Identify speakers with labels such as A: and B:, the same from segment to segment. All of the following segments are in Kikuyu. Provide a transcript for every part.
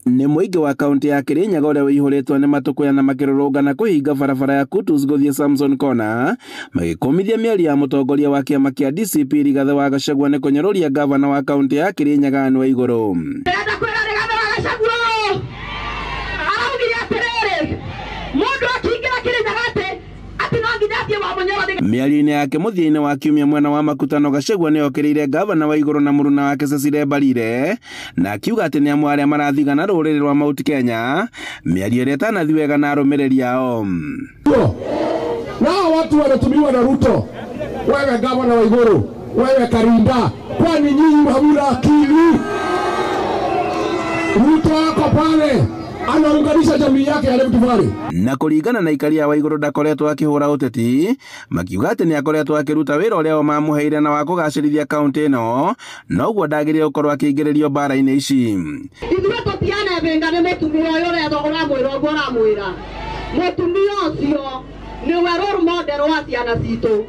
A: Nĩ mũingĩ wa kaunti ya Kirinyaga ũrĩa ũihũrĩtwo nĩ matũkũya na makĩrũrũngana kũhinga barabara ya Kutus gũthiĩ Samson Corner, magĩkũmithia mĩario ya mũtongoria wa kĩama kĩa DCP Rigathĩ wa Gachagua nĩ kũnyũrũria ngavana wa kaunti ya Kirinyaga Anne Waigũrũ.
B: Ndĩrenda kwĩra Rigathĩ wa Gachagua ũũ, araugire atĩrĩrĩ, mũndũ akĩingĩra Kirinyaga atĩ no nginya athiĩ wa Mũnyoro.
A: Mĩario-inĩ yake mũthia-inĩ wa kiumia mwena wa Makutano, Gachagua nĩ okĩrĩire ngavana Waigũrũ na mũruna wake Cecily Mbarire, na akiuga atĩ nĩ amwe arĩa marathigana rũrĩrĩ rwa Mount Kenya, mĩario ĩrĩa ĩtanathiĩ wega na arũmĩrĩri ao.
C: Nao watu wanatumiwa na Ruto, wewe gavana Waiguru, wewe Karinda, kwani nyinyi hamuna akili? Ruto ako pale anaunganisha jamii yake ya Rift Valley.
A: Na kũringana na ikaria ya Waigũrũ ndakoretwo akĩhũra ũteti, makiuga atĩ nĩ akoretwo akĩruta wĩra ũrĩa o mamũheire na wa kũgacĩrithia kaunti ĩno, noguo ndagĩrĩire gũkorwo akĩingĩrĩrio mbara-inĩ ici.
B: Ithuĩ tũtianebĩnga nĩ mũtumia ũyũ ũretwo ũramwĩra ũguo ũramwĩra. Mũtumia ũcio nĩwe role model wa ciana citũ.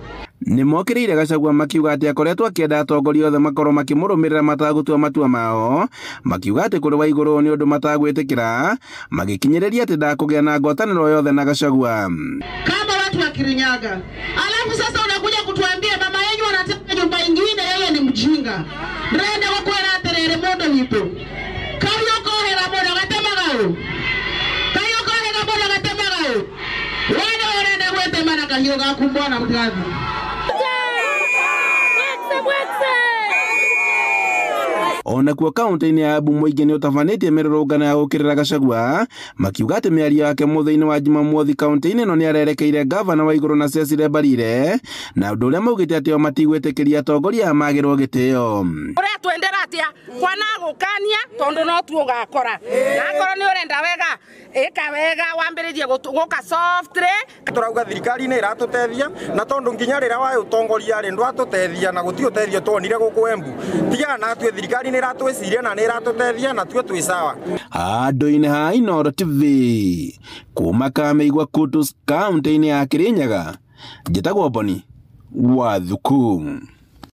A: Nĩ mokĩrĩire Gachagua makiuga atĩ akoretwo akĩenda atongoria othe makorwo makĩmũrũmĩrĩra matagũtua matua mao, makiuga atĩ kũrĩ Waigũrũ nĩ ũndũ matagwĩtĩkĩra, magĩkinyĩrĩria atĩ ndakũgĩa na ngwatanĩro yothe na Gachagua.
D: Kama watu wa Kirinyaga. Alafu sasa unakuja kutuambia mama yenyu anataka nyumba ingine, yeye ni mjinga. Ndĩrenda gũkwĩra atĩrĩrĩ mũndũ witũ, kahiũ kohĩga mũno gatemaga ũ, kahiũ kohĩga mũno gatemaga ũ. We nĩwe ũrenda gwĩtema na kahiũ gaku mbona mũtigathiĩ.
A: Onakuo kaunti-inĩ ya Embu mũingĩ nĩ ũtabanĩtie mĩrũrũngano ya gũũkĩrĩra Gachagua, makiuga atĩ mĩario yake mũthĩ-inĩ wa Jumamothi kaunti-inĩ ĩno nĩ arerekeire ngavana Waigũrũ na Cecily Mbarire, na ũndũ ũrĩa maugĩte atĩ o matigwĩtĩkĩria atongoria aya magĩrwo gĩtĩo.
E: Ũrĩa twendera atia kwana gũkania tondu no tu ũgakora, na akorwo nĩ ũrenda wega ĩka wega wambĩrĩrie gũka softly.
F: Tũrauga thirikari nĩ ĩratũteithia, na tondu nginya rĩrĩa wa ũtongoria rĩ ndwatũteithia na gũtirĩ ũteithio tuonire gũkũ Embu, tigaga na atue thirikari nĩ ĩratwĩciria na nĩ ĩratũteithia na tuo twĩ sawa.
A: Handũ-inĩ ha Inooro TV kuma Kamĩigua Kutus kaunti-inĩ ya Kirinyaga, njĩtagwo Boni wa Thuku.